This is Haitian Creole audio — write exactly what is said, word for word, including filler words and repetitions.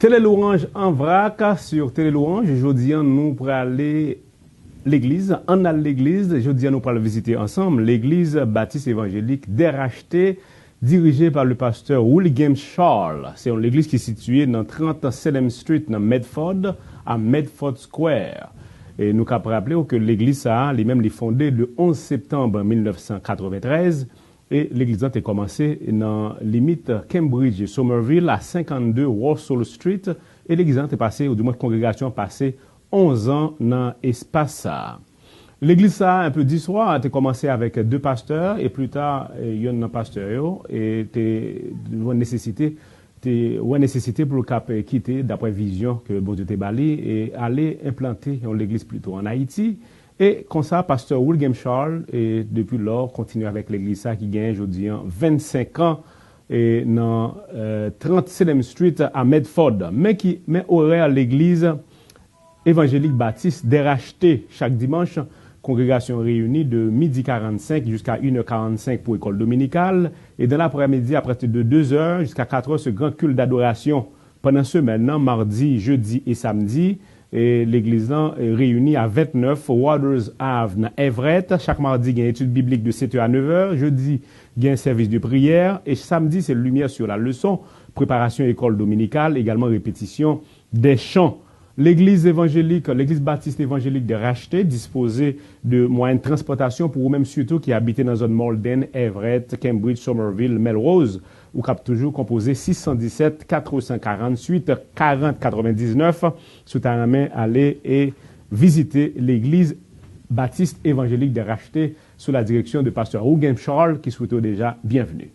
Tele Louange an vrac sur Tele Louange. Jodi a, nou prale legliz. Ann al legliz. Jodi a, nou pral vizite ansanm legliz Batis Evanjelik Derachte, dirije pa le pastè William Charles. Se yon legliz ki sitiye nan trant Salem Street nan Medford, a Medford Square. E nou ka raple w ke legliz sa a, li menm, li fonde le onz septanm mil nèf san katreventrèz, e legliz lan te kòmanse nan limit Cambridge e Somerville a senkannde Russell Street, e legliz lan te pase, oudimwen kongregasyon an pase onz an nan espas sa a. Legliz sa a, enpe di istwa, te kòmanse avèk de pastè, e pli ta, e, yonn nan pastè yo, e te wè nesesite, te wè nesesite pou l kap, e, kite, daprè vizyon ke Bondye te ba li, e ale enplante yon legliz plito ann Ayiti. E konsa, pastè William Charles, e depi lò, kontinye avèk legliz sa ki genyen jodi a vennsenk an, e nan, e, trant Salem Street a Medford. Men ki, men orè legliz Evanjelik Batis Derachte chak dimanch. Kongregasyon reyini de midi karannsenk jiska inè karannsenk pou ekòl dominikal, e dan laprèmidi, apati de dezè jiska katrè, se gran kilt dadorasyon. Pandan semèn nan, madi, jedi e samdi, e legliz lan, e, reyini a ventnèf Waters Ave nan Everett. Chak madi, gen etid biblik de setè a nevè. Jedi, gen sèvis de priyè. E samdi, se lumière sur la leçon, preparasyon ekòl dominikal, egalman repetisyon des chants. Legliz evanjelik, Legliz Batis Evanjelik Derachte dispoze de mwayen de transpòtasyon pou ou menm sitou ki abite nan zòn Malden, Everett, Cambridge, Somerville, Melrose. Ou kab toujou konpoze sis san disèt, kat san karanntuit, karant katrevendiznèf si w ta renmen ale e vizite Legliz Batis Evanjelik Derachte sou la direksyon de pastè William Charles ki swete w deja byenvni.